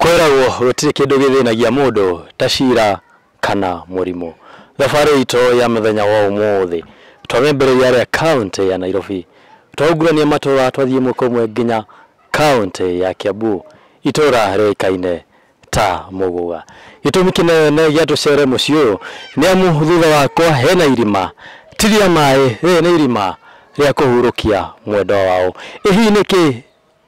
Kwĩragwo gũtirĩ kĩndũ gĩthĩnagia mũndũ ta cira kana mũrimũ. Thabarĩ itũ ya mũthenya wa ũmũthĩ twamĩambĩrĩria arĩa kaũntĩ ya Nairobi, twaungurania matũra twathiĩ ĩmwe kwa ĩmwe nginya kaũntĩ ya Kiambu, itũra rĩũĩkaine ta Muguga. Gĩtũmi kĩnene gĩa tũcere mũciĩ ũyũ nĩ amu thutha wakwa hena irima ti rĩa maĩ, rĩrĩ nĩ irima rĩa kũhurũkia mwendwa wao. Ĩ hihi nĩkĩ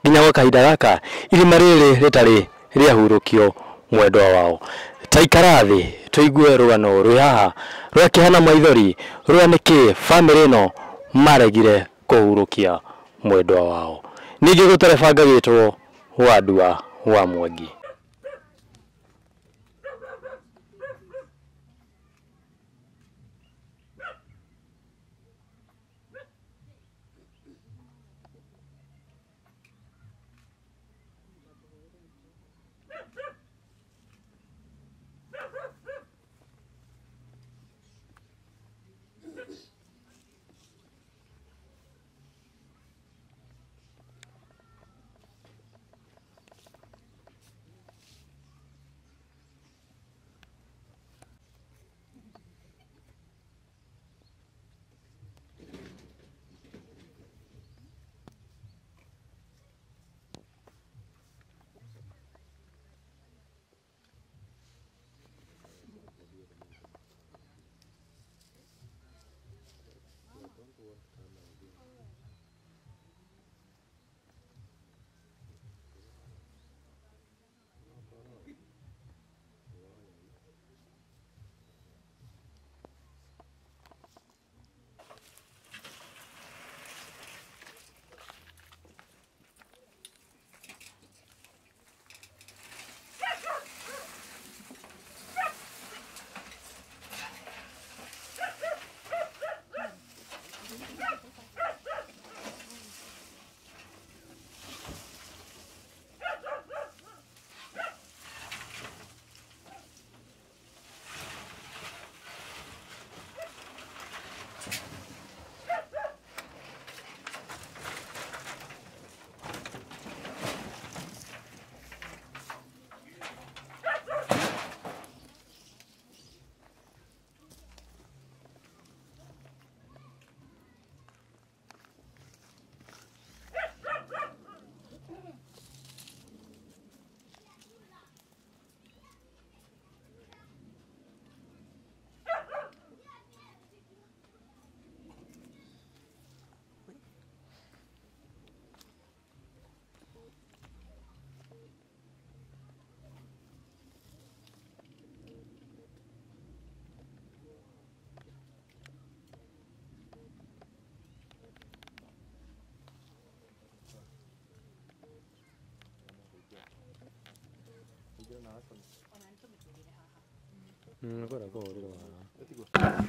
nginya gwa kahinda gaka irima rĩrĩ rĩtarĩ rĩahurũkio mwendwa wao? Ta ikara thĩ tũigue rũgano rwĩ haha rwa kĩeha na maithori rwa nĩkĩ bamĩrĩ ĩno maregire kũhurũkia mwendwa wao. Ningĩ gũtarebanga gĩtwo Wandua wa Mwangi.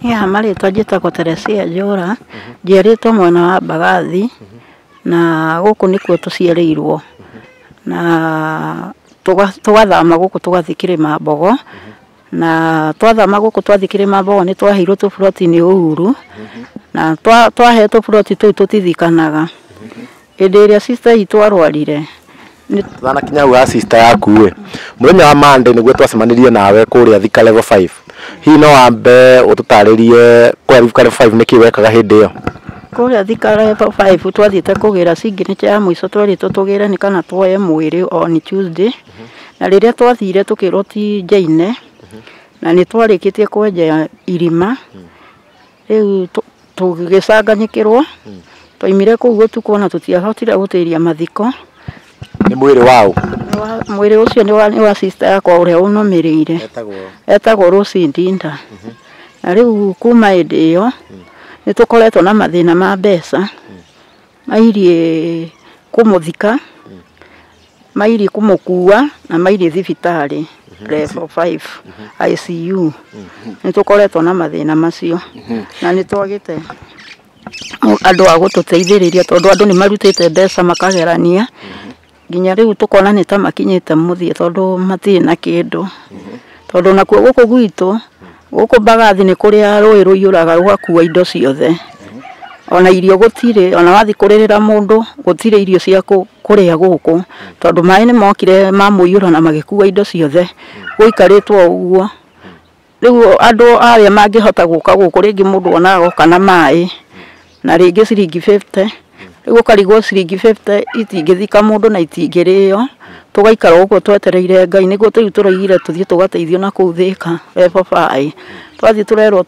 Ya marĩtwa njĩtagwo Teresia Njũra, njiarĩtwo mwena wa Mbagathi na gũkũ nĩkuo tũciarĩirwo na tũgathama gũkũ tũgathiĩ Kĩrĩma Mbogo, na twathama gũkũ twathiĩ Kĩrĩma Mbogo nĩ twaheirwo tũburoti nĩ Uhuru, na twahetwo tũburoti tũu tũtithikanaga. Hĩndĩ ĩrĩa sister itũ arwarire Thana kinya hau ha sister yaku ĩ, mũthenya wa Monday nĩguo twacemanirie nawe kũrĩa Thika level 5. Hihi no wambe ũtũtarĩrie kũrĩa Thika level 5 nĩkĩ wekaga hĩndĩ ĩyo? Kũrĩa Thika level 5 twathiĩte kũgĩra signature ya mũico, twerĩtwo tũgĩre nĩ kana tuoye mwĩrĩ on Tuesday, na rĩrĩa twathire tũkĩrwo ti njaine na nĩ twarĩkĩtie kwenja irima, rĩu tũgĩcanganyĩkĩrwo. Twaimire kũu ũtukũ na tũtiahotire gũtĩria mathiko. Nĩ mwĩrĩ waũ? Mwĩrĩ ũcio nĩ wa sister yakwa ũrĩa ũnũmĩrĩire, etagwo Rose Ndinda. Na rĩu kuma hĩndĩ ĩyo nĩ tũkoretwo na mathĩna ma mbeca, mairie kũmũthika, mairie kũmũkua na mairie thibitarĩ level 5 ICU. Nĩ tũkoretwo na mathĩna macio na nĩ twagĩte andũ a gũtũteithĩrĩria tondũ andũ nĩ marutĩte mbeca makagerania nginya rĩu tũkona nĩ ta makinyĩte mũthia tondũ matirĩ na kĩndũ. Tondũ nakuo gũkũ gwitũ gũkũ Mbagathi nĩ kũrĩa rũĩ rũiyũraga rũgakua indo ciothe. Ona irio gũtirĩ, ona wathiĩ kũrĩrĩra mũndũ gũtirĩ irio cia kũrĩa gũkũ, tondũ maĩ nĩ mokire ma mũiyũro na magĩkua indo ciothe, gũikarĩtwo ũguo. Rĩu andũ arĩa mangĩhota gũka gũkũ, rĩngĩ mũndũ onaga oka na maĩ na rĩngĩ ciringi 50, rĩu ũkarigwo ciringi 50 itingĩthika mũndũ na itingĩrĩo, tũgaikara ũguo twetereire Ngai. Nĩguo rĩu tũroigire tũthiĩ tũgateithio na kũu Thĩka level 5. Twathiĩ tũrerwo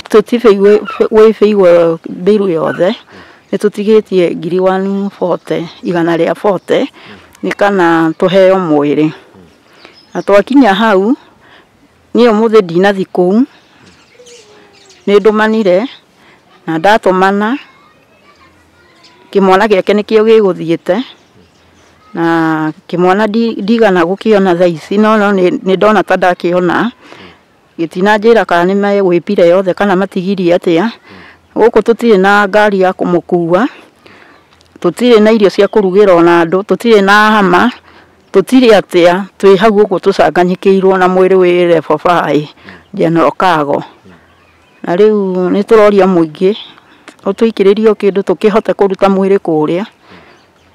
tũtibĩirwo mbĩrũ yothe, nĩ tũtigĩtie ngiri 140, igana rĩa 40 nĩ kana tũheo mwĩrĩ. Na twakinya hau, niĩ ũmũthĩ ndinathiĩ kũu, nĩ ndũmanire na ndatũmana kĩmwana gĩake nĩkĩo gĩgũthiĩte, na kĩmwana ndigana gũkĩona thaa ici, no nĩ ndona ta ndakĩona. Gĩtinanjĩra kana nĩ megwĩpire yothe kana matigirie atĩa. Gũkũ tũtirĩ na ngari ya kũmũkua, tũtirĩ na irio cia kũrugĩra ona andũ, tũtirĩ na hama, tũtirĩ atĩa, twĩ hau ũguo tũcanganyĩkĩirwo na mwĩrĩ wĩ level 5 General Cargo. Na rĩu nĩ tũroria mũingĩ ũtũikĩrĩrie kĩndũ tũkĩhote kũruta mwĩrĩ kũrĩa,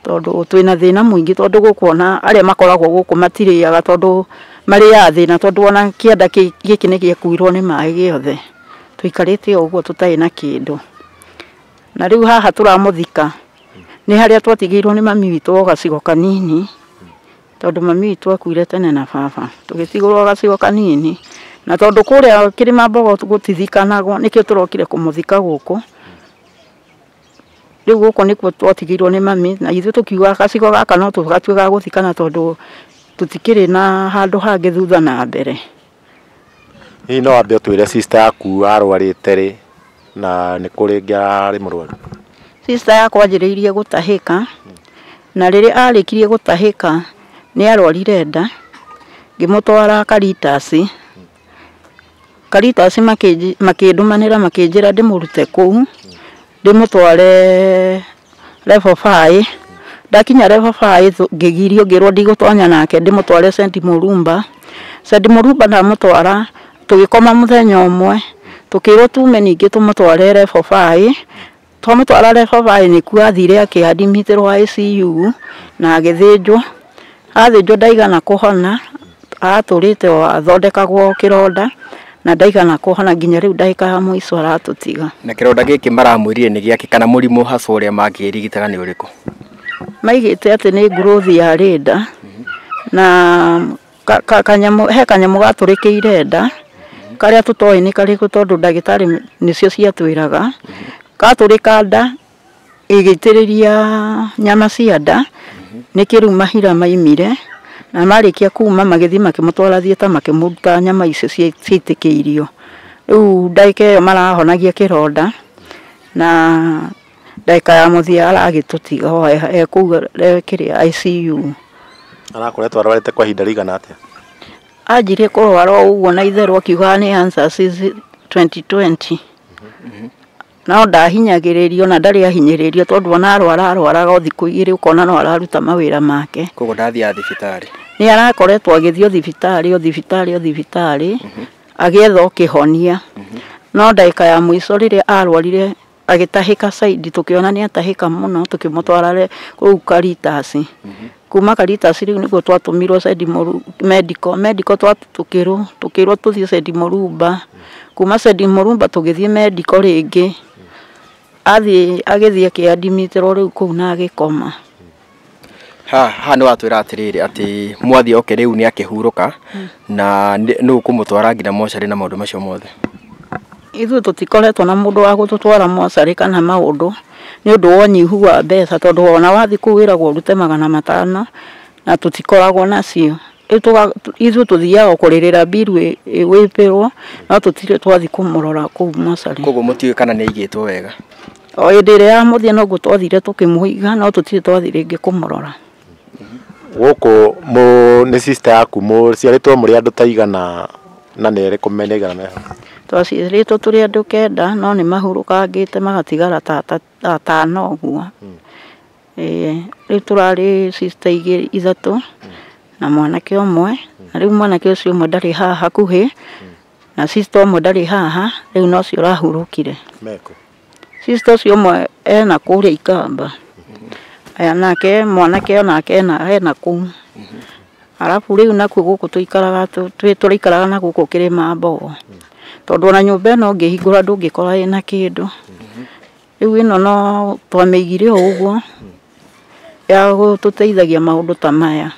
tondũ twĩna thĩna mũingĩ, tondũ gũkũ ona arĩa makoragwo gũkũ matirĩaga, tondũ marĩaga thĩna, tondũ ona kĩanda gĩkĩ nĩ gĩkuirwo nĩ maĩ gĩothe. Tũikarĩte o ũguo tũtarĩ na kĩndũ. Na rĩu haha tũramũthika nĩ harĩa twatigĩirwo nĩ mami witũ o gacigo kanini, tondũ mami witũ akuire tene na baba, tũgĩtigĩrwo gacigo kanini. Na tondũ kũrĩa Kĩrĩma-mbogo gũtithikanagwo, nĩkĩo tũrokire kũmũthika gũkũ. Rĩu gũkũ nĩkuo twatigĩirwo nĩ mami, na ithuĩ tũkiuga gacigo gaka no tũgatue ga gũthikana, tondũ tũtikĩrĩ na handũ hangĩ thutha na mbere. Hihi no wambe ũtwĩre sister yaku arwarĩte rĩ, na nĩ kũ rĩngĩ ararĩ mũrwaru? Sister yakwa anjĩrĩirie gũtahĩka, na rĩrĩa arĩkirie gũtahĩka nĩ arwarire nda, ngĩmũtwara Caritas. Caritas makĩndũmanĩra makĩnjĩra ndĩmũrute kũu, ndĩmũtware level 5. Ndakinya level 5 ngĩgirio, ngĩrwo ndigũtonya nake, ndĩmũtware St Murumba. St Murumba ndamũtwara, tũgĩkoma mũthenya ũmwe, tũkĩrwo tume ningĩ tũmũtware level 5. Twamũtwara level 5 nĩkuo athire akĩadimitĩrwo ICU na agĩthĩnjwo. Athĩnjwo ndaigana kũhona, atũrĩte o athondekagwo kĩronda na ndaigana kũhona nginya rĩu ndagĩka ya mũico aratũtiga. Na kĩronda gĩkĩ maramwĩrire nĩ gĩake kana mũrimũ hasa ũrĩa mangĩrigitaga nĩ ũrĩkũ? Maigĩte atĩ nĩ growth ya rĩnda, na he kanyamũ gatũrĩkĩire nda karĩa tũtoĩ nĩ karĩkũ, tondũ ndagĩtarĩ nĩcio ciatwĩraga. Gatũrĩka nda ĩgĩitĩrĩria nyama cia nda, nĩkĩo rĩu mahira maimire, na marĩkia kuma magĩthiĩ makĩmũtwara theatre makĩmũruta nyama icio ciaitĩkĩirio. Rĩu ndagĩka ĩyo marahonagia kĩronda, na ndagĩka ya mũthia aragĩtũtiga o e kũu kĩrĩa ICU. Arakoretwo arwarĩte kwa ihinda rĩigana atĩa? Anjirie kũrwara o ũguo na itherũ akiuga nĩ ulcers 2020. No ndahinyagĩrĩrio na ndarĩ ahinyĩrĩrio, tondũ ona arwara arwaraga o thikũ igĩrĩ ũkona no araruta mawĩra make. Koguo ndathiaga thibitarĩ? Nĩ arakoretwo agĩthiĩ o thibitarĩ o thibitarĩ o thibitarĩ agĩetha o kĩhonia. No ndagĩka ya mũico rĩrĩa arwarire agĩtahĩka saidi, tũkĩona nĩ atahĩka mũno, tũkĩmũtwara kũu Caritas. Kuma Caritas rĩu nĩguo twatũmirwo St Medical. Medical tũkĩrwo tũthiĩ St Murumba. Kuma St Murumba tũgĩthiĩ Medical rĩngĩ. Athiĩ agĩthiĩ akĩadimitĩrwo rĩu kũu na agĩkoma. Ha nĩ watwĩra atĩrĩrĩ atĩ mwathiĩ oke rĩu nĩ akĩhurũka, na nũ ũkũmũtwara nginya mocarĩ na maũndũ macio mothe? Ithuĩ tũtikoretwo na mũndũ wa gũtũtwara mocarĩ kana maũndũ nĩ ũndũ wa ũnyihu wa mbeca, tondũ ona wathiĩ kũu wĩragwo ũrute 500 na tũtikoragwo nacio. Ithuĩ tũthiaga kũrĩrĩra mbiru ĩwĩpĩrwo, no tũtirĩ twathiĩ kũmũrora kũu mocarĩ. Koguo mũtiũĩ kana nĩ aigĩtwo wega? O hĩndĩ ĩrĩa ya mũthia noguo twathire tũkĩmũiga, no tũtirĩ twathiĩ rĩngĩ kũmũrora. Gũkũ nĩ sister yaku, mũciarĩtwo mũrĩ andũ ta igana na nĩ erĩkũ mena igana meho? Twaciarĩtwo tũrĩ andũ 9, no nĩ mahurũkangĩte magatigara ta 5 ũguo. Rĩu tũrarĩ sister igĩrĩ ithatũ na mwanake ũmwe, na rĩu mwanake ũcio ũmwe ndarĩ haha hakuhĩ, na sister ũmwe ndarĩ haha, rĩu nocio ũrahurũkire. Mekũ? Sister ũcio ũmwe ena kũrĩa Ikamba. Aya nake mwanake onake ena kũu. Arabu rĩu nakuo gũkũ tũikaraga tũraikaraga na gũkũ Kĩrĩma Mbogo. Tondũ ona nyũmba ĩno ũngĩhingũra ndũngĩkora ĩna kĩndũ. Rĩu ĩno no twamĩigire o ũguo ya gũtũteithagia maũndũ ta maya.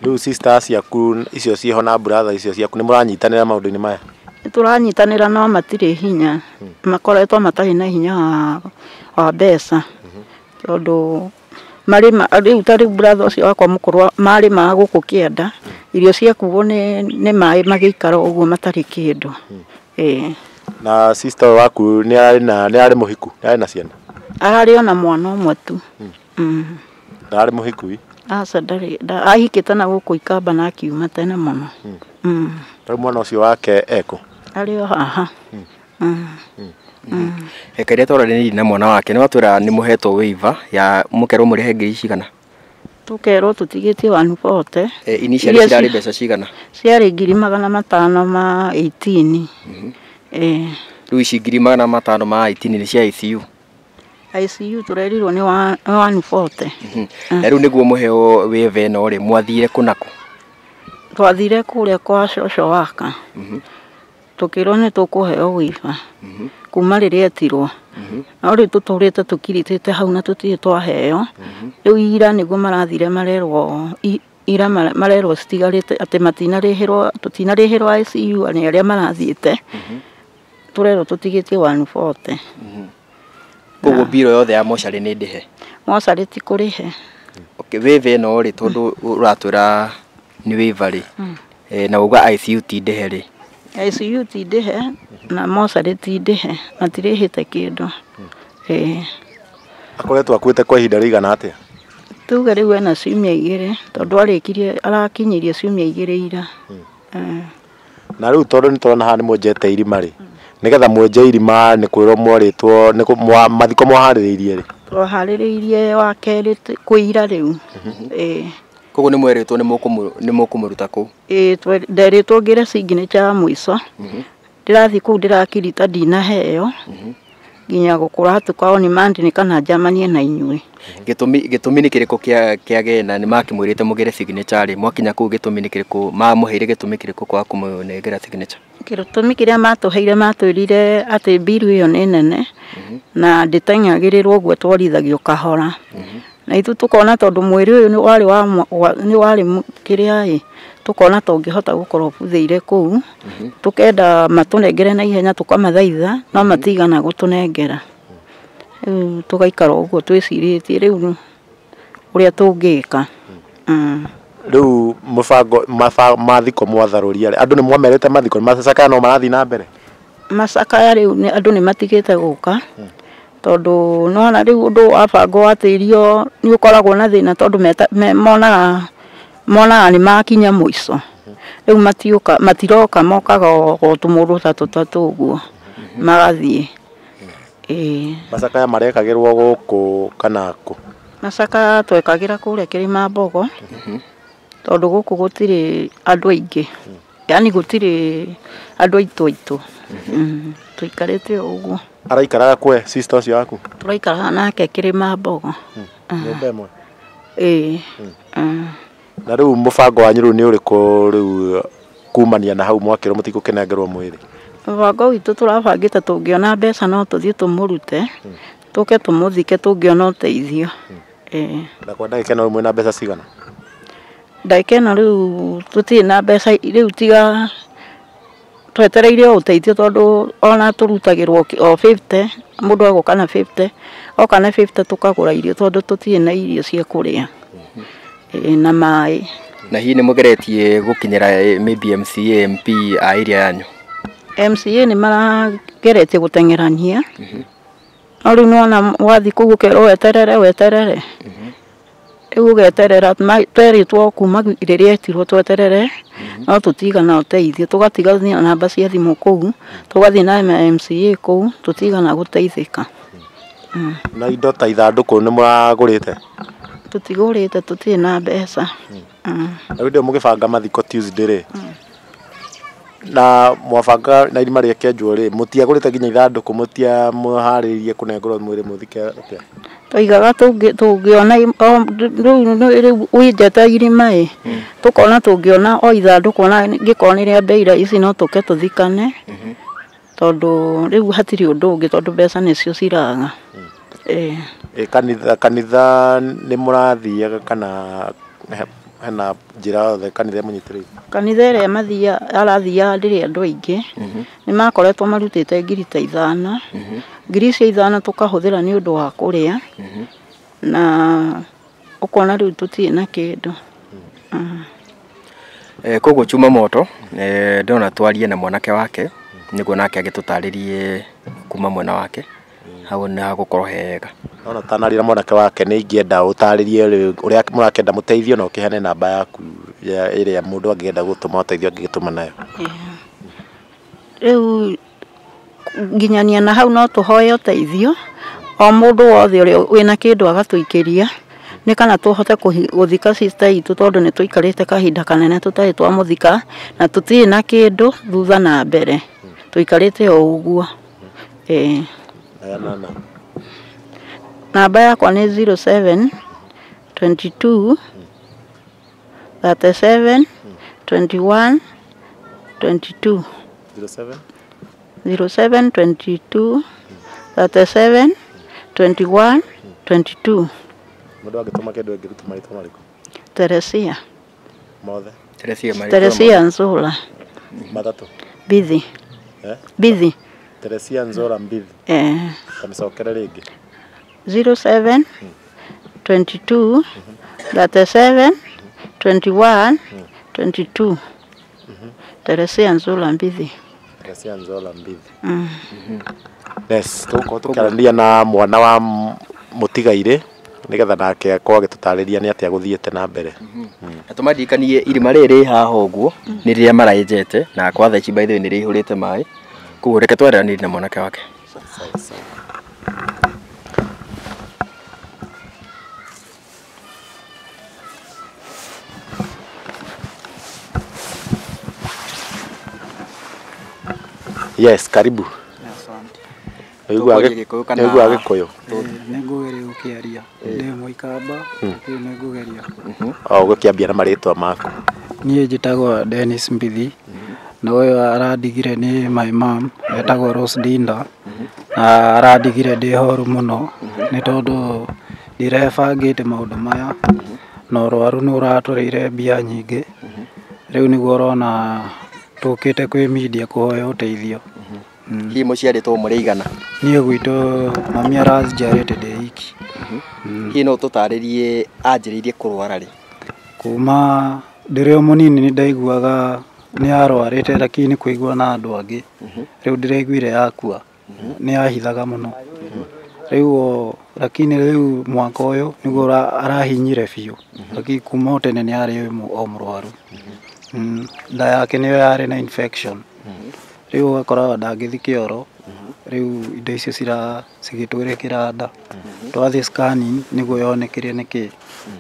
Rĩu sister ciaku icio ciĩho na brother icio ciaku nĩ mũranyitanĩra maũndũ-inĩ maya? Nĩ tũranyitanĩra no matirĩ hinya. Makoretwo matarĩ na hinya wa mbeca. Tondũ marĩma rĩu ta rĩu brother ũcio wakwa mũkũrũ marĩmaga gũkũ kĩanda, irio ciakuo nĩ maĩ magĩikara ũguo matarĩ kĩndũ. Ĩĩ. Na sister waku nĩ ararĩ mũhiku, nĩ arĩ na ciana? Ararĩ ona mwana ũmwe tu. Ndararĩ mũhiku ĩ? Aca ndarĩ, ahikĩte na gũkũ Ikamba na akiuma tene mũno. Rĩu mwana ũcio wake ekũ? Arĩ o haha. Reke twaranĩrie na mwana wake nĩ watwĩra nĩ mũhetwo waiver ya mũkerwo mũrĩhe ngiri cigana? Tũkerwo tũtigĩtie 140. Initially cirarĩ mbeca cigana? Ciarĩ 518. Rĩu ici 518 nĩ cia ICU? ICU tũrerirwo nĩ 140. Na rĩu nĩguo mũheo waiver ĩno rĩ, mwathire kũ na kũ? Twathire kũrĩa kwa cũcũ waka. Tũkĩrwo nĩ tũkũheo waiver kuma rĩrĩa etirwo. No rĩu tũtũrĩte tũkiritĩte hau na tũtirĩ twaheo. Rĩu ira nĩguo marathire marerwo ira marerwo citigarĩte atĩ matinarĩhĩrwo, tũtinarĩhĩrwo ICU nĩ arĩa marathiĩte. Tũrerwo tũtigĩtie 140. Koguo mbiro yothe ya mocarĩ nĩ ndĩhe? Mocarĩ ti kũrĩhe. Okay, waiver ĩno rĩ, tondũ ũratwĩra nĩ waiver rĩ, na uga ICU ti ndĩhe rĩ? ICU ti ndĩhe na mocarĩ ti ndĩhe, matirĩhĩte kĩndũ. Akoretwo akuĩte kwa ihinda rĩigana atĩa? Tuge rĩu ena ciumia igĩrĩ tondũ arĩkirie arakinyirie ciumia igĩrĩ ira. Na rĩu tondũ nĩ tũrona haha nĩ mwenjete irima rĩ, nĩgetha mwenje irima nĩ kwĩrwo mwarĩtwo nĩ mathiko mwaharĩrĩirie rĩ? Twaharĩrĩirie wa kerĩ kwĩ ira rĩu. Koguo nĩ mwerĩtwo nĩ mũkũmũruta kũu? Ĩĩ, nderĩtwo ngĩre signature ya mũico. Ndĩrathiĩ kũu ndĩrakirita ndinaheo nginya gũkũratuka on Monday nĩ kana njamanie na inyuĩ. Gĩtũmi nĩ kĩrĩkũ kĩa gena nĩ makĩmwĩrĩte mũgĩre signature rĩ, mwakinya kũu gĩtũmi nĩ kĩrĩkũ, mamũheire gĩtũmi kĩrĩkũ kwaga kũmũnengera signature? Gĩtũmi kĩrĩa matũheire matwĩrire atĩ mbiru ĩyo nĩ nene na ndĩteng'agĩrĩrwo ũguo twarithagio kahora. Na ithuĩ tũkona tondũ mwĩrĩ ũyũ nĩ warĩ kĩrĩa ĩ, tũkona tũngĩhota gũkorwo ũbuthĩire kũu, tũkenda matũnengere na ihenya tũkamathaitha no matigana gũtũnengera. Rĩu tũgaikara ũguo twĩcirĩtie rĩu ũrĩa tũngĩka. Rĩu mũbango mathiko mwatharũria rĩ, andũ nĩ mwamerĩte mathiko macakaya no marathiĩ na mbere? Macakaya rĩu andũ nĩ matigĩte gũka tondũ nĩwona rĩu ũndũ wabangwo wa tĩri nĩ ũkoragwo na thĩna tondũ monaga nĩ makinya mũico. Rĩu matiroka, mokaga o tũmũndũ ta tũtatũ ũguo magathiĩ. Macakaya marekagĩrwo gũkũ kana kũ? Macakaya twekagĩra kũrĩa Kĩrĩma Mbogo tondũ gũkũ gũtirĩ andũ aingĩ, yaani gũtirĩ andũ aitũ. Tũikarĩte o ũguo. Araikaraga kwe sister ũcio waku? Tũraikaraga nake Kĩrĩma Mbogo. Nyũmba ĩmwe? Ĩĩ. Na rĩu mũbango wanyu rĩu nĩ ũrĩkũ rĩu kumania na hau mwakĩrwo mũtigũkĩnengerwo mwĩrĩ? Mũbango witũ tũrabangĩte tũngĩona mbeca no tũthiĩ tũmũrute, tũke tũmũthike tũngĩona ũteithio. Na kwa ndagĩka ĩno rĩu mwĩna mbeca cigana? Ndagĩka ĩno rĩu tũtirĩ na mbeca rĩu tiga twetereire o ũteithio tondũ ona tũrutagĩrwo o 50, mũndũ agoka na 50, oka na 50 tũkagũra irio tondũ tũtirĩ na irio cia kũrĩa. Na maĩ. Na hihi nĩ mũgeretie gũkinyĩra maybe MCA, MP a area yanyu? MCA nĩ marageretie gũteng'erania. No rĩu nĩwona wathiĩ kũu ũkerwo weterere weterere. Rĩu ũgeterera, twerĩtwo kuma rĩrĩa etirwo tweterere no tũtigana ũteithio, tũgatiga namba cia thimũ kũu, tũgathiĩ na MCA kũu, tũtigana gũteithĩka. Na indo ta ithandũkũ nĩ mũragũrĩte? Tũtigũrĩte, tũtirĩ na mbeca. Na rĩu mũgĩbanga mathiko Tuesday rĩ, Na mwabanga na irima rĩkenjwo rĩ, mũtiagũrĩte nginya ithandũkũ, mũtiamũharĩrĩirie kũnengerwo mwĩrĩ mũthike atĩa? Tũigaga tũngĩona rĩu wĩnjete irima ĩ, tũkona tũngĩona o ithandũkũ ona ngĩkorwo nĩ rĩa mbei ici no tũke tũthikane, tondũ rĩu hatirĩ ũndũ ũngĩ tondũ mbeca nĩcio ciraga. Kanitha nĩ mũrathiaga kana hena njĩra yothe kanitha ĩmũnyitĩrĩire? Kanitha ĩrĩa arathiaga ndĩrĩ andũ aingĩ, nĩ makoretwo marutĩte ngiri ta 5. Ngiri icio 5 tũkahũthĩra nĩ ũndũ wa kũrĩa, na ũkona rĩu tũtirĩ na kĩndũ. Koguo chuma moto, ndĩrona twarie na mwanake wake nĩguo nake agĩtũtarĩrie kuma mwena wake, hau nĩ hagũkorwo hega. Ona ũtanaria na mwanake wake nĩ ingĩenda ũtarĩrie ũrĩa mũrakĩenda mũteithio na ũkĩheane namba yaku ĩrĩa mũndũ angĩenda gũtũma ũteithio angĩgĩtũma nayo. Rĩu nginyania na hau no tũhoe ũteithio o mũndũ wothe ũrĩa wĩna kĩndũ agatũikĩria nĩ kana tũhote gũthika sister itũ, tondũ nĩ tũikarĩte kahinda kanene tũtarĩ twamũthika na tũtirĩ na kĩndũ thutha na mbere, tũikarĩte o ũguo. Namba yakwa nĩ 07 22 37 21 22. 07 22 37 21 22. Mũndũ angĩtũma kĩndũ angĩruta marĩtwa marĩkũ? Teresia. Mothe? Teresia Nzola. Matatũ? Bithi. Bithi. Teresia Nzola Mbithi. Kamĩcokere rĩngĩ. 07 22 37 21 22. Teresia Nzola Mbithi. Teresia Nzola Mbithi. Yes, tũgũkorwo tũkĩaranĩria na mwana wa mũtigairĩ nĩgetha nake akorwo agĩtũtarĩria nĩ atĩa gũthiĩte na mbere. Na tũmaririkanie irima rĩrĩ haha ũguo nĩ rĩrĩa maraenjete, na kwa thaa ici by the way nĩ rĩihũrĩte maĩ, koguo reke twaranĩrie na mwanake wake. Yes, karibu. Asante. Nĩũiguaga Gĩkũyũ? Nĩ ngũgeria gũkĩaria. Ndĩ Mũikamba, rĩu nĩ ngũgeria. O ũgũkĩambia na marĩtwa maku. Niĩ njĩtagwo Dennis Mbithi, na ũyũ arandigire nĩ my mom, etagwo Rose Dinda, na arandigire ndĩ horu mũno nĩ tondũ ndirebangĩte maũndũ maya, na ũrwaru nĩ ũratũrĩire mbia nyingĩ. Rĩu nĩguo ũrona tũkĩte kwĩ media kũhoya ũteithio. Hihi mũciarĩtwo mũrĩ aigana? Niĩ gwitũ mami aranjiarĩte ndĩ iki. Hihi no ũtũtarĩrie anjĩrĩirie kũrwara rĩ? Kuma ndĩrĩ o mũnini nĩ ndaiguaga nĩ arwarĩte, lakini kũigua na andũ angĩ. Rĩu ndĩraiguire yakua, nĩ ahithaga mũno. Rĩu lakini rĩu mwaka ũyũ nĩguo arahinyire biũ, lakini kuma o tene nĩ arĩ o mũrwaru. Nda yake nĩyo yarĩ na infection. Rĩu ũgakora ndangĩthiĩ kĩoro, rĩu indo icio cigĩtwĩrĩkĩra nda. Twathiĩ scanning nĩguo yonekire nĩkĩ,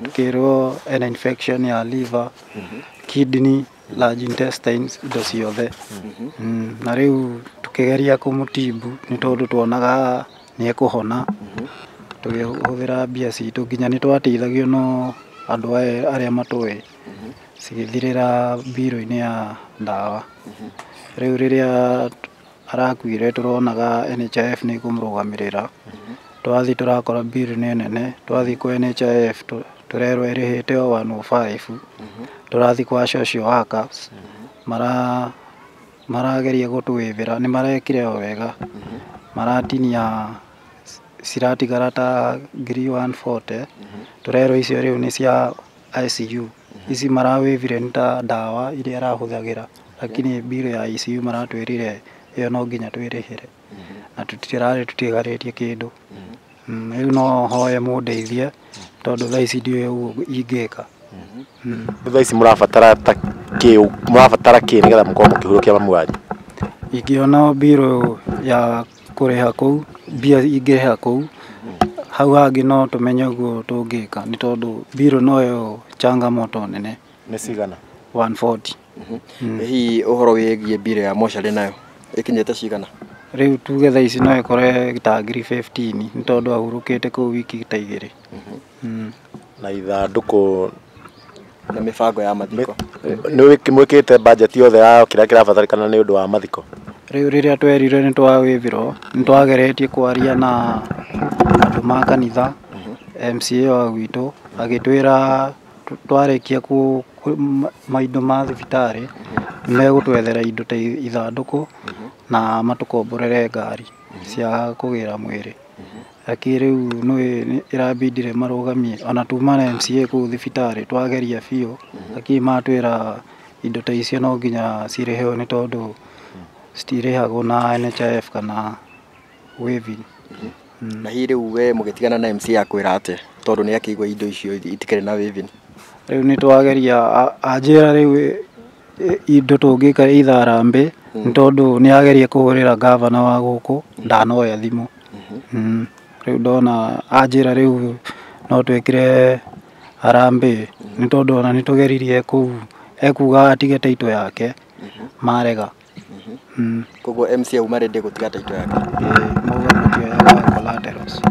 tukĩrwo ena infection ya liver, kidney, large intestines, indo ciothe. Na rĩu tukĩgeria kũmũtibu nĩ tondũ tuonaga nĩ ekũhona, tũkĩhũthĩra mbia citũ nginya nĩ twateithagio no andũ aya arĩa matũĩ, cigĩthirĩra mbirũ-inĩ ya ndawa. Rĩu rĩrĩa arakuire tũronaga NHIF nĩ ĩkũmũrũgamĩrĩra, twathiĩ tũrakora bill nĩ nene, twathiĩ kwa NHIF tũrerwo ĩrĩhĩte o 105, tũrathiĩ kwa social workers marageria gũtwĩvĩra, nĩ marekire o wega, maratinia ciratigara ta ngiri 140, tũrerwo icio rĩu nĩ cia ICU, ici marawĩvire nĩ ta ndawa iria arahũthagĩra, lakini bill ya ICU maratwĩrire ĩyo no nginya twĩrĩhĩre, na tũtirarĩ tũtigarĩtie kĩndũ. Rĩu no hoe mũndeithie tondũ thaa ici ndiũĩ ũguo ingĩka. Thaa ici mũrabatara ta kĩ, mũrabatara kĩ nĩgetha mũkorwo mũkĩhurũkia mamu wanyu? Ingĩona mbirũ ya kũrĩha kũu, mbia ingĩrĩha kũu, hau hangĩ no tũmenye ũguo tũngĩka nĩ tondũ mbirũ noyo changamoto nene. Nĩ cigana? 140. Hihi ũhoro wĩgiĩ mbirũ ya mocarĩ nayo ĩkinyĩte cigana? Rĩu tuge thaa ici no ĩkore ta ngiri 15 nĩ tondũ ahurũkĩte kũu wiki ta 2. Na ithandũkũ na mĩbango ya mathiko. Nĩ mwĩkĩte budget yothe ya kĩrĩa kĩrabatarĩkana nĩ ũndũ wa mathiko? Rĩu rĩrĩa twerirwo nĩ twawĩvirwo, nĩ twageretie kwaria na andũ ma kanitha, MCA wa gwitũ agĩtwĩra twarĩkia maindo ma thibitarĩ megũtwethera indo ta ithandũkũ na matũkomborere ngari cia kũgĩra mwĩrĩ. Lakini rĩu nĩ ĩrabindire marũgamie, ona tuma na MCA kũu thibitarĩ twageria biũ, lakini matwĩra indo ta icio no nginya cirĩhwo nĩ tondũ citirĩhagwo na NHIF kana waving. Na hihi rĩu we mũgĩtigana na MCA akwĩra atĩa tondũ nĩ akĩigua indo icio itikĩrĩ na waving? Rĩu nĩ twageria, anjĩra rĩu indo tũngĩka either harambee nĩ tondũ nĩ ageria kũhũrĩra gavana wa gũkũ ndanoya thimũ. Rĩu ndona anjĩra rĩu no twĩkire harambee nĩ tondũ ona nĩ tũgeririe kũu, ekuga atige taito yake marega. Koguo MCA auma ready gũtiga taito yake? Ĩĩ, mauga matioyaga collaterals.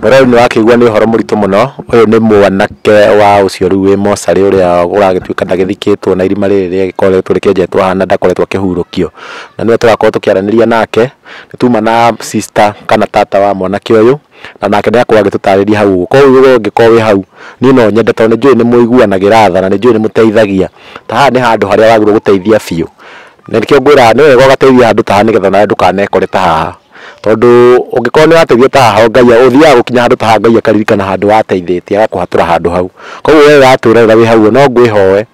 Mũrori nĩ wakĩigua nĩ ũhoro mũritũ mũno. Ũyũ nĩ mwanake wa ũcio rĩu wĩ mocarĩ ũrĩa ũragĩtuĩka ndagĩthikĩtwo na irima rĩrĩ rĩgĩkoretwo rĩkĩenjetwo haha na ndakoretwo akĩhurũkio. Na nĩwe tũrakorwo tũkĩaranĩria nake, nĩ tuma na sister kana tata wa mwanake ũyũ, na nake nĩ akorwo agĩtũtarĩria hau ũguo. Koguo we ũngĩkorwo wĩ hau, niĩ no nyende tondũ nĩ njũĩ nĩ mũiguanagĩra tha na nĩ njũĩ nĩ mũteithagia. Ta haha nĩ handũ harĩa wagĩrĩirwo gũteithia biũ. Na nĩkĩo ngwĩraga nĩ wega ũgateithia handũ ta haha nĩgetha onawe ndũkanekore ta haha. Tondũ ũngĩkorwo nĩ wateithia ta haha Ngai ũthiaga gũkinya handũ ta haha Ngai akaririkana handũ wateithĩtie agakũhatũra handũ hau. Koguo we watwĩrorera wĩ hau no ngwĩhoe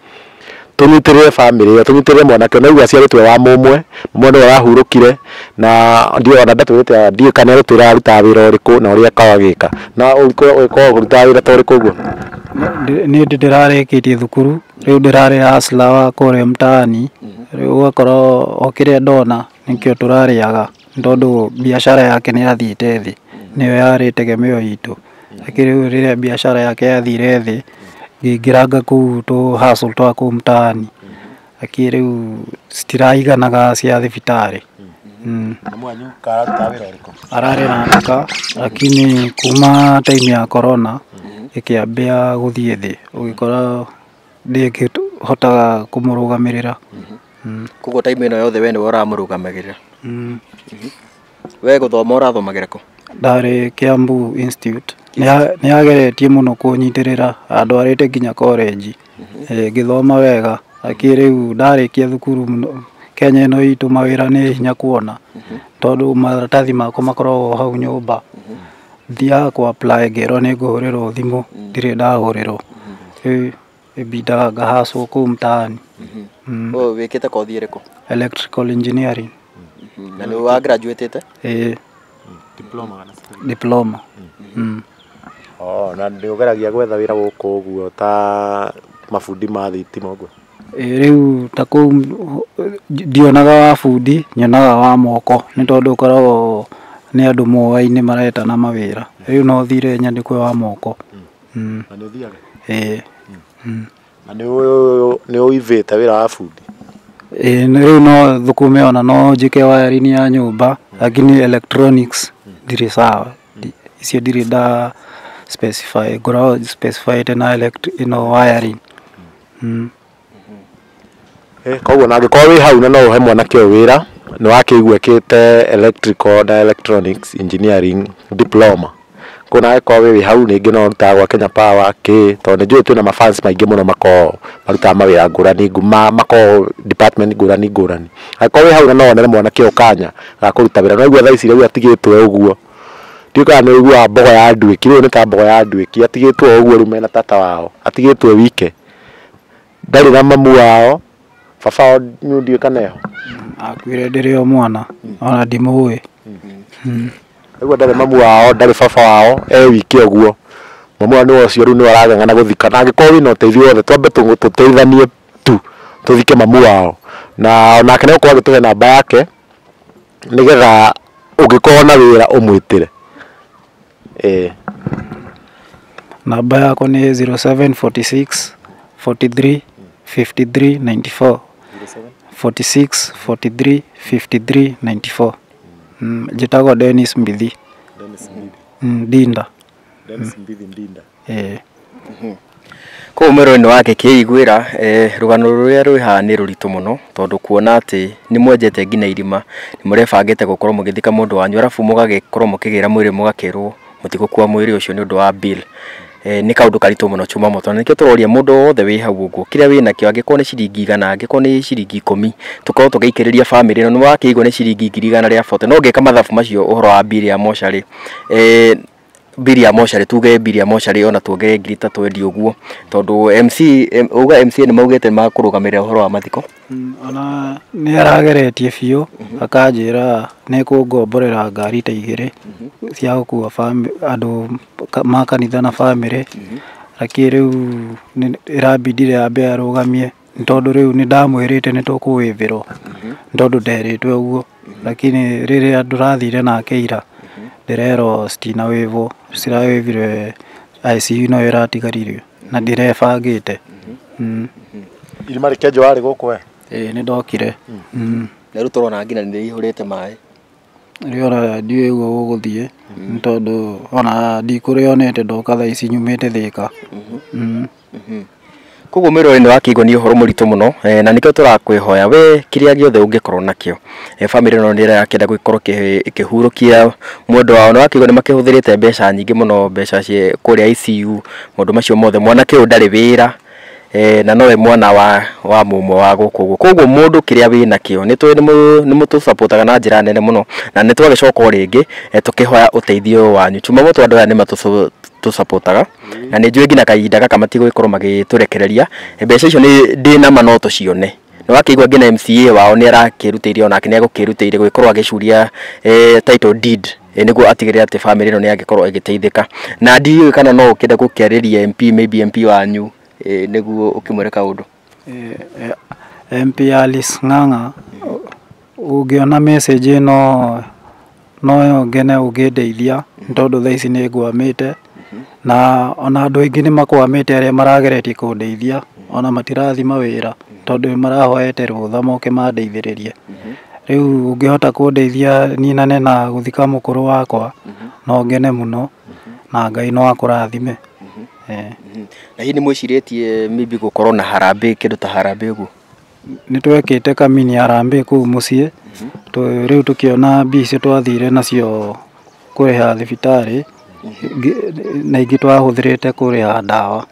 tũnyitĩrĩre bamĩrĩ ĩyo, tũnyitĩrĩre mwanake ũyũ. Naigua aciarĩtwo e wa mũmwe, mũmwe nĩwe ũrahurũkire na ndiũĩ ona ndatwĩrĩte ndiũĩ kana egũtwĩra arutaga wĩra ũrĩkũ na ũrĩa akoragwo agĩka. Na ũkoragwo ũrutaga wĩra ta ũrĩkũ ũguo? Niĩ ndĩrarĩkĩtie thukuru, rĩu ndĩrarĩ hustler wa kũrĩa mtaani, rĩu ũgakora o kĩrĩa ndona nĩkĩo tũrarĩaga nĩ tondũ biacara yake nĩ yathiĩte thĩ, nĩyo yarĩ tegemeo itũ. Lakini rĩu rĩrĩa biacara yake yathire thĩ, ngĩingĩranga kũu tũ hustle twa kũu mtaani, lakini rĩu citiraiganaga cia thibitarĩ. Ararĩ na nduka lakini kuma time ya corona ĩkĩambia gũthiĩ thĩ, ũgĩkora ndĩngĩhotaga kũmũrũgamĩrĩra. Koguo time ĩno yothe we nĩwe ũramũrũgamagĩrĩra? We gũthoma ũrathomagĩra kũ? Ndarĩ Kiambu Institute. Nĩ ageretie mũno kũnyitĩrĩra, andwarĩte nginya college, ngĩthoma wega, lakini rĩu ndarĩkia thukuru Kenya ĩno itũ mawĩra nĩ hinya kuona tondũ maratathi makwa makoragwo hau nyũmba. Thiaga kũ apply ngerwo nĩ ngũhũrĩrwo thimũ, ndirĩ ndahũrĩrwo. Rĩu ĩbindaga ngahacwo kũu mtaani. Ũyũ wĩkĩte kothi ĩrĩkũ? Electrical engineering. Na nĩ wa graduate-ĩte? Ĩĩ. Diploma. Oh, na nĩ ũgeragia gwetha wĩra gũkũ ũguo ta mabundi ma thitima ũguo? Rĩu ta kũu ndionaga wa bundi, nyonaga wa moko nĩ tondũ ũkoragwo nĩ andũ moaine maretana mawĩra. Rĩu no thire nyandĩkwo wa moko. Na nĩ ũthiaga? Ĩĩ. Na nĩ ũivĩte wĩra wa bundi? Ĩĩ, rĩu no thũkũme ona no njĩke wiring ya nyũmba, lakini electronics ndirĩ sawa. Icio ndirĩ nda specify, ngoragwo specified na ĩno wiring. Koguo na angĩkorwo wĩ hau na no ũhe mwanake ũyũ wĩra, nĩ wakĩigua ekĩte electrical na electronics engineering diploma. Koguo na angĩkorwo wĩ hau rĩngĩ no ũrutaga gwa Kenya Power kĩ, tondũ nĩ njũĩ twĩna mafans maingĩ mũno makoragwo marutaga mawĩra ngũrani, makoragwo department ngũrani ngũrani. Angĩkorwo wĩ hau na no wonere mwanake ũyũ kanya ga kũruta wĩra, no waigua thaa ici rĩu atigĩtwo ũguo. Ndiũĩ kana nĩ ũiguaga mbogo ya nduĩki, rĩu nĩ ta mbogo ya nduĩki, atigĩtwo ũguo rĩu mena tata wao, atigĩtwo wike. Ndarĩ na mamu wao, baba wao ndiũĩ kana eho. Akuire ndĩrĩ o mwana, ona ndimũĩ. Rĩu ndarĩ mamu wao, ndarĩ baba wao, e wike ũguo. Mamu wao nĩwe ũcio rĩu nĩwe arang'ang'ana gũthika. Na angĩkorwo wĩna ũteithio wothe, twambe tũteithanie tu, tũthike mamu wao. Na onake nĩ egũkorwo agĩtũhe namba yake, nĩgetha ũngĩkorwo na wĩra ũmwĩtĩre. Namba yakwa nĩ 0746 43 53 94 46 43 53 94. Njĩtagwo Dennis Mbithi. Ndinda. Dennis Mbithi Ndinda. Koguo mwĩrori wake kĩiguĩra rũgano rũrĩa rwĩ haha nĩ rũritũ mũno tondũ kuona atĩ nĩ mwenjete nginya irima nĩ mũrebangĩte gũkorwo mũgĩthika mũndũ wanyu arabu mũgagĩkorwo mũkĩgĩra mwĩrĩ mũgakĩrwo mũtigũkua mwĩrĩ ũcio nĩ ũndũ wa bill. Nĩ kaũndũ karitũ mũno chuma moto na nĩkĩo tũroria mũndũ wothe wĩ hau ũguo kĩrĩa wĩ nakĩo angĩkorwo nĩ ciringi 100 angĩkorwo nĩ ciringi 10 tũkorwo tũgĩikĩrĩria bamĩrĩ ĩno nĩ wakĩigua nĩ ciringi 140 no ũngĩka mathabu macio ũhoro wa bill ya mocarĩ bili ya mocarĩ tuge bili ya mocarĩ ona tuongerere 3,000 ũguo tondũ MC uga MC nĩ maugĩte makũrũgamĩrĩra ũhoro wa mathiko. Ona nĩ arageretie biũ akanjĩra nĩ kũngomborera ngari ta 2 cia gũkua andũ ma kanitha na bamĩrĩ lakini rĩu ĩrabindire ambe arũgamie nĩ tondũ rĩu nĩ ndamwĩrĩte nĩ tũkũwĩvĩrwo nĩ tondũ nderĩtwe ũguo lakini rĩrĩa ndũrathire nake ira ndĩrerwo citinawĩvwo cirawĩvire ICU no ĩratigaririo na ndirebangĩte. Irima rĩkĩenjwo warĩ gũkũ we? Ĩĩ nĩ ndokire. Na rĩu tũrona nginya nĩ rĩihũrĩte maĩ. Rĩu ona ndiũĩ ũguo gũgũthiĩ nĩ tondũ ona ndikũrĩonete ndoka thaa ici nyumĩte Thĩka. Koguo mwĩrori nĩ wakĩigua nĩ ũhoro mũritũ mũno na nĩkĩo tũrakwĩhoya we kĩrĩa gĩothe ũngĩkorwo nakĩo bamĩrĩ ĩno nĩ ĩrakĩenda gũkorwo ĩkĩhurũkia mwendwa wao nĩ wakĩigua nĩ makĩhũthĩrĩte mbeca nyingĩ mũno mbeca cia kũrĩa ICU maũndũ macio mothe mwanake ũyũ ndarĩ wĩra na nowe mwana wa mũmwe wa gũkũ ũguo koguo mũndũ kĩrĩa wĩ nakĩo nĩ tũĩ nĩ mũtũcapotaga na njĩra nene mũno na nĩ twagĩcoka o rĩngĩ tũkĩhoya ũteithio wanyu chuma moto andũ aya nĩ matũcapotaga na nĩ njũĩ nginya kahinda gaka matigũgĩkorwo magĩtũrekereria mbeca icio nĩ ndĩna no tũcione nĩ wakĩigua nginya MCA wao nĩ arakĩrutĩire onake nĩ agũkĩrutĩire gũgĩkorwo agĩcuria title deed nĩguo atigĩrĩre atĩ bamĩrĩ ĩno nĩ yagĩkorwo ĩgĩteithĩka na ndiũĩ kana no ũkĩenda gũkĩarĩria MP maybe MP wanyu nĩguo ũkĩmwĩre kaũndũ. MP Alice Ng'ang'a ũngĩona message ĩno no ngene ũngĩndeithia nĩ tondũ thaa ici nĩ ngwamĩte na ona andũ aingĩ nĩ makwamĩte arĩa marageretie kũndeithia ona matirathi mawĩra tondũ nĩ marahoete rũtha moke mandeithĩrĩrie. Rĩu ũngĩhota kũndeithia ninane na gũthika mũkũrũ wakwa no ngene mũno na Ngai no akũrathime. Na hihi nĩ mwĩcirĩtie maybe gũkorwo na harambee kĩndũ ta harambee ũguo? Nĩ twekĩte kamini harambee kũu mũciĩ rĩu tũkĩona mbia icio twathire nacio kũrĩha thibitarĩ na ingĩ twahũthĩrĩte kũrĩha ndawa.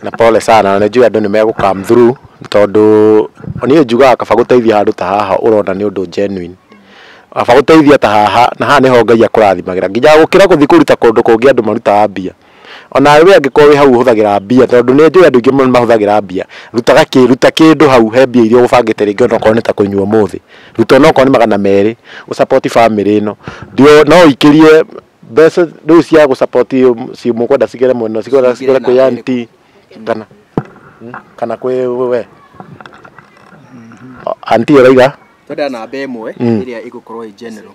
Na pole sana na njũĩ andũ nĩ megũ come through tondũ niĩ njugaga kaba gũteithia handũ ta haha ũrona nĩ ũndũ genuine kaba gũteithia ta haha na haha nĩho Ngai akũrathimagĩra nginya gũkĩra gũthiĩ kũruta kũndũ kũngĩ andũ marutaga mbia ona we angĩkorwo wĩ hau ũhũthagĩra mbia tondũ nĩ njũĩ andũ aingĩ mũno mahũthagĩra mbia rutaga ruta kĩndũ hau he mbia iria ũgũbangĩte rĩngĩ onokorwo nĩ ta kũnyua ũmũthĩ ruta onokorwo nĩ 200 ũcapoti bamĩrĩ ĩno no ũikĩrie mbeca rĩu cia gũcapoti mũkwenda cigere mwena cigere kwĩ auntie kana kwĩ we auntie ũrauga twenda namba ĩmwe ĩrĩa ĩgũkorwo ĩ general.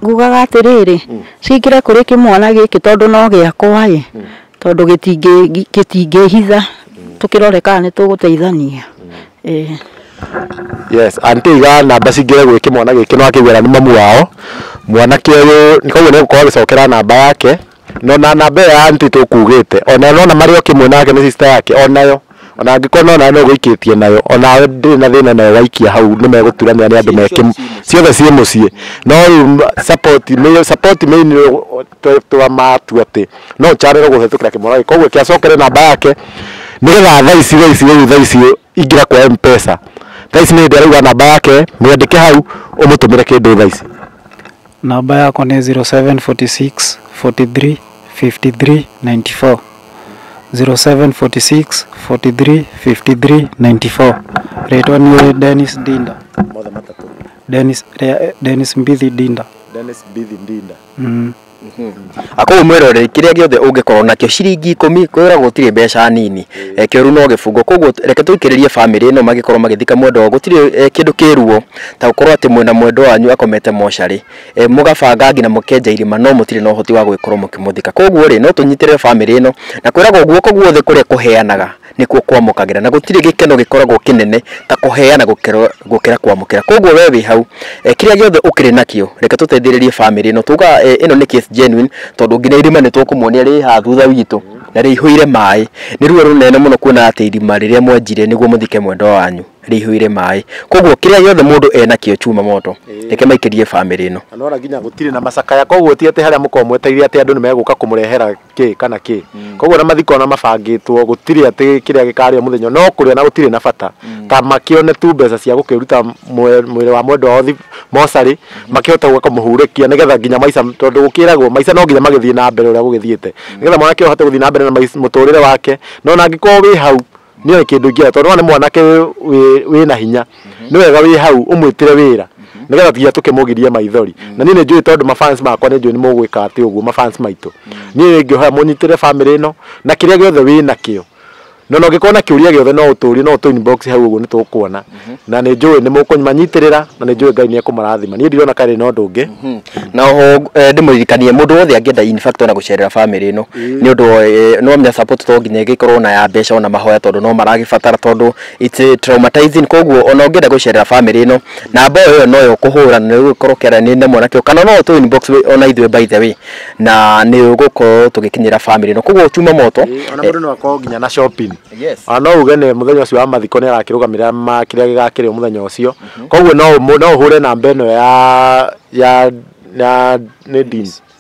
Ngugaga atĩrĩrĩ cingĩre kũrĩ kĩmwana gĩkĩ tondũ no gĩakwa ĩ tondũ gĩtingĩhitha tũkĩrore kana nĩ tũgũteithania. Yes, auntie iga namba cingĩre gwĩ kĩmwana gĩkĩ no akĩigua nĩ mamu wao mwanake ũyũ koguo nĩ egũkorwo agĩcokera namba yake no na namba ĩyo ya auntie tũkugĩte ona nona marĩ o kĩmwe nake nĩ sister yake onayo ona angĩkorwo no nawe no ũgũikĩtie nayo onawe ndĩrĩ na thĩna nayo waikia hau nĩ megũturanĩra nĩ andũ me ciothe ciĩ mũciĩ no rĩu support main twa matua atĩ no ũcharĩre kũhetũkĩra kĩmwana gĩkĩ koguo kĩacokere namba yake nĩgetha thaa ici rĩu thaa ici ingĩra kwa M-Pesa thaa ici nĩ hĩndĩ arauga namba yake mwandĩke hau ũmũtũmĩre kĩndũ thaa ici. Namba yakwa nĩ 0746 43 53 94 0746 43 53 94. Rĩtwa nĩ Dennis Dinda. Dennis Mbithi Dinda. Dennis Bithi Ndinda. Akoguo mwĩroreri kĩrĩa gĩothe ũngĩkorwo nakĩo ciringi 10 kwĩragwo gũtirĩ mbeca nini, kĩũru no gĩbungo. Koguo reke tũikĩrĩrie famĩlĩ ĩno magĩkorwo magĩthika mwendwa wao. Gũtirĩ kĩndũ kĩruo ta gũkorwo atĩ mwĩna mwendwa wanyu akomete mocarĩ, mũgabanga nginya mũkenja irima no mũtirĩ na ũhoti wa gũgĩkorwo mũkĩmũthika. Koguo rĩ, no tũnyitĩrĩre famĩlĩ ĩno na kwĩragwo guoko guothe kũrĩa kũheanaga nĩkuo kwamũkagĩra, na gũtirĩ gĩkeno gĩkoragwo kĩnene ta kũheana gũkĩra kwamũkĩra. Koguo we wĩ hau, kĩrĩa gĩothe ũkĩrĩ nakĩo reke tũteithĩrĩrie famĩlĩ ĩno. Tuga ĩno nĩ case genuine, tondũ nginya irima nĩ tũkũmuonia rĩ haha thutha witũ na rĩihũire maĩ. Nĩ ruo rũnene mũno kuona atĩ irima rĩrĩa mwenjire nĩguo mũthike mwendwa wanyu rĩihũire maĩ. Koguo kĩrĩa gĩothe mũndũ enakĩo chuma moto, reke maikĩrie famĩlĩ ĩno. Na nona nginya gũtirĩ na macakaya, koguo ti atĩ harĩa mũkorwo mwetereire atĩ andũ nĩ megũka kũmũrehera kĩ kana kĩ. Koguo na mathiko ona mabangĩtwo gũtirĩ atĩ kĩrĩa gĩkarĩo mũthenya no kũrĩa, na gũtirĩ na bata ta makĩone tu mbeca cia gũkĩruta mwĩrĩ wa mwendwa wao mocarĩ, makĩhota gũka kũmũhurũkia nĩgetha nginya maica, tondũ gũkĩragwo maica no nginya magĩthiĩ na mbere ũrĩa gũgĩthiĩte, nĩgetha mwanake ahote gũthiĩ na mbere na mũtũrĩre wake. No ona angĩkorwo wĩ hau nĩ kĩndũ ingĩoya, tondũ nĩ mwanake wĩna hinya, nĩ wega wĩ hau ũmwĩtĩre wĩra nĩgetha tiga tũkĩmũgirie maithori. Na niĩ nĩ njũĩ tondũ mafans makwa nĩ njũĩ nĩ mũgwĩka atĩ ũguo, mafans maitũ, niĩ ngĩhoya mũnyitĩre famĩlĩ ĩno na kĩrĩa gĩothe wĩ nakĩo. No no ũngĩkorwo na kĩũria gĩothe no ũtũrie, no ũtũ inbox hau ũguo nĩ tũkuona, na nĩ njũĩ nĩ mũkũmanyitĩrĩra, na nĩ njũĩ Ngai nĩ ekũmarathima. Niĩ ndirona karĩ na ũndũ ũngĩ. Na oho ndĩmũririkanie mũndũ wothe angĩenda in fact ona gũcerera famĩlĩ ĩno, nĩ ũndũ no menya support to nginya ĩgĩkorwo na ya mbeca ona mahoya, tondũ no maragĩbatara, tondũ it's traumatizing. Koguo ona ũngĩenda gũcerera famĩlĩ ĩno, namba ĩyo noyo ũkũhũra na nĩ ũgũkorwo ũkĩaranĩria na mwanake, kana no ũtũ inbox ona ithuĩ by the way, na nĩ ũgũkorwo tũgĩkinyĩra famĩlĩ ĩno. Koguo chuma moto, Ona mũndũ no akorwo nginya na shopping. Yes. Ona no uge nĩ mũthenya ũcio wa mathiko nĩ arakĩrũgamĩrĩra ma kĩrĩa gĩgakĩrĩo mũthenya ũcio. Koguo no ũhũre namba ĩno ya nĩ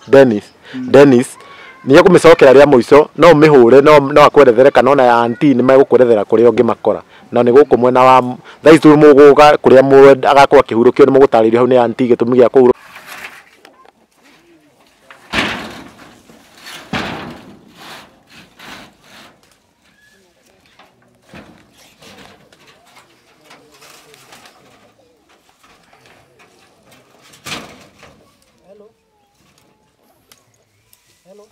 Dennis Dennis nĩ ekũmĩcokera rĩa mũico, no ũmĩhũre, no akwerethere, kana ona ya auntie nĩ megũkwerethere kũrĩa ũngĩmakora. Na nĩ gũkũ mwena wa thaa ici mũgũka kũrĩa agakorwo akĩhurũkio, nĩ mũgũtarĩrio hau nĩ auntie gĩtũmi gĩa kũhurũka. Hello.